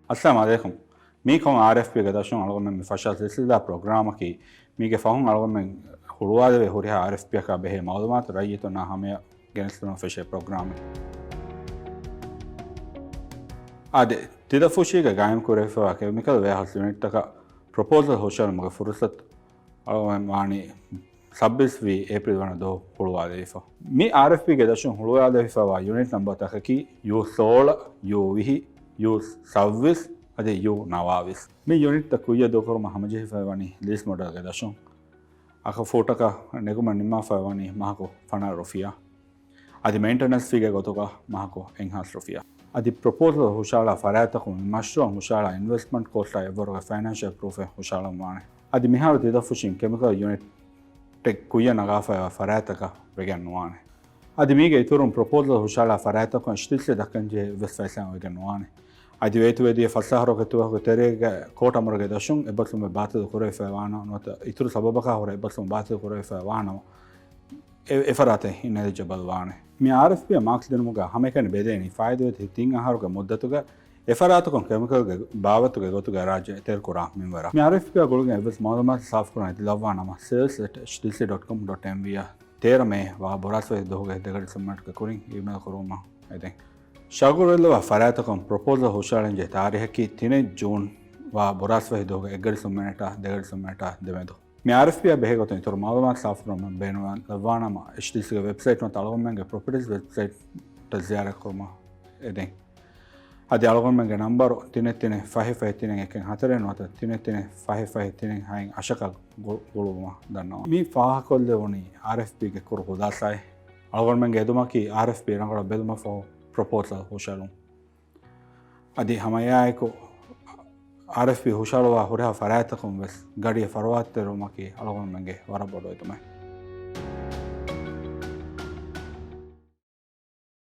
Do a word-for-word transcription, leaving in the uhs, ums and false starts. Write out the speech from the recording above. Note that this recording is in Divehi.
އައްސަލާމު ޢަލައިކުމް. މީ ކޮން އާރްއެފްޕީގެ ދަށުން އަޅުގަނޑުމެން މި ފަށާ ސިލްސިލާ ޕްރޮގްރާމަކީ، މީގެ ފަހުން އަޅުގަނޑުމެން ހުޅުވާލެވޭ ހުރިހާ އާރްއެފްޕީއަކާ ބެހޭ މަޢުލޫމާތު ރައްޔިތުންނާ ހަމަޔަށް ގެނެސްދިނުމަށް ފެށޭ ޕްރޮގްރާމެއް. އާދެ، ތިދަށްފުށީގަ ގާއިމް ކުރެވިފައިވާ ކެމިކަލް ވެއާހައުސް ޔުނިޓްތަކަށް ޕްރޮޕޯސަލް ހުށަހެޅުމުގެ ފުރުސަތު އަޅުގަނޑު ވާނީ ސައްބީސް ވީ އޭޕްރީލް ވަނަ ދުވަހު ހުޅުވާލެވިފަ. މި އާރްއެފްޕީގެ ދަށުން ހުޅުވާލެވިފައިވާ ޔުނިޓް ނަންބަރުތަކަކީ ޔޫ ސޯޅަ، ޔޫ ވިހި، ޔޫ ސައްވީސް އަދި ޔޫ ނަވާވީސް. މި ޔުނިޓްތައް ކުއްޔަށް ދޫކުރުމަށް ހަމަޖެހިފައިވަނީ ލީސް މޮޑެލްގެ ދަށުން. އަކަ ފޫޓަކަށް ނެގުމަށް ނިންމާފައިވަނީ މަހަކު ފަނަރަ ރުފިޔާ. އަދި މެއިންޓެނަންސް ފީގެ ގޮތުގަ މަހަކު އެއްހާސް ރުފިޔާ. އަދި ޕްރޮޕޯސަލް ހުށަހަޅާ ފަރާތްތަކުން މި މަޝްރޫއަށް ހުށަހަޅާ އިންވެސްޓްމަންޓް ކޯސްޓާ އެއްވަރުގެ ފައިނޭންޝިއަލް ޕްރޫފެއް ހުށަހަޅަންވާނެ. އަދި މިހާރު ތިދަށްފުށިން ކެމިކަލް ޔުނިޓެއް ކުއްޔަށް ނަގާފައިވާ ފަރާތްތަކަށް ވެގެން ނުވާނެ. އަދި މީގެ އިތުރުން ޕްރޮޕޯސަލް ހުށަހަޅާ ފަރާތްތަކުން އެޗްޑީސީ ދައްކަންޖެހޭ އެއްވެސް ފައިސާއެއް ވެގެން ނުވާނެ. އަދި ވޭތުވެދިޔަ ފަސް އަހަރުގެ ދުވަހުގެ ތެރޭގަ ކޯޓް އަމުރުގެ ދަށުން އެއްބަސްވުމެއް ބާތިލު ކުރެވިފައިވާނަމަ ނުވަތަ އިތުރު ސަބަބަކާ ހުރެ އެއްބަސްވުން ބާތިލު ކުރެވިފައިވާނަމަ އެ، އެފަރާތެއް އިނެލިޖަބަލް ވާނެ. މި އާރްއެފްޕީއަށް މާކްސް ދިނުމުގަ ހަމައެކަނި ބެލޭނީ ފާއިތުވެދިޔަ ތިން އަހަރުގެ މުއްދަތުގަ އެފަރާތަކުން ކެމިކަލްގެ ބާވަތުގެ ގޮތުގަ ރާއްޖެ އެތެރެކުރާ މިންވަރަށް. މި އާރްއެފްޕީއާ ގުޅިގެން އެއްވެސް މަޢުލޫމާތު ސާފުކުރަން އެދިލައްވާނަމަ، ސޭލްސް އެޓް އެޗްޑީސީ ޑޮޓް ކޮމް ޑޮޓް އެމްވީއަށް ތޭރަ މޭ ވާ ބުރާސްފަހި ދުވަހުގެ ދެގަޑި ސުންމިނެޓްގެ ކުރިން އީމެއިލް ކުރުވުމަށް އެދެން. ޝައުގުވެރިލަވާ ފަރާތަކުން ޕްރޮޕޯސަލް ހުށަހަޅަންޖެހޭ ތާރީހަކީ ތިނެއް ޖޫން ވާ ބުރާސްފަހި ދުވަހުގެ އެއްގަޑި ސުންމިނެޓާ ދެގަޑި ސުންމިނެޓާ ދެމެދު. މި އާރްއެފްޕީއާ ބެހޭގޮތުން އިތުރު މަޢުލޫމާތު ސާފުކުރުމަށް ބޭނުންވާން ލައްވާނަމަ، އެޗްޑީސީގެ ވެބްސައިޓް ނުވަތަ އަޅުގަނޑުމެންގެ ޕްރޮޕަޓީސް ވެބްސައިޓަށް ޒިޔާރަތްކުރުމަށް އެދެން. އަދި އަޅުގަނޑުމެންގެ ނަންބަރު ތިނެއް ތިނެއް ފަހެއް ފަހެއް ތިނެއް އެކެއް ހަތަރެއް ނުވަތަ ތިނެއް ތިނެއް ފަހެއް ފަހެއް ތިނެއް ހައެއް އަށަކަށް ގު-، ގުޅުވުމަށް ދަންނަވަން. މި ފާހަގަކޮށްލެވުނީ އާރްއެފްޕީގެ ކުރު ޚުލާސާއެއް. އަޅުގަނޑުމެންގެ އެދުމަކީ އާރްއެފްޕީ ރަނގަޅަށް ބެލުމަށް ފަހު ޕްރޮޕޯސަލް ހުށަހެޅުން. އަދި ހަމައެއާއެކު އާރްއެފްޕީ ހުށަހަޅުވާ ހުރިހާ ފަރާތްތަކުން ވެސް ގަޑިއަށް ފަރުވާތެރިވުމަކީ އަޅުގަނޑުމެންގެ ވަރަށް ބޮޑު އެދުމެއް.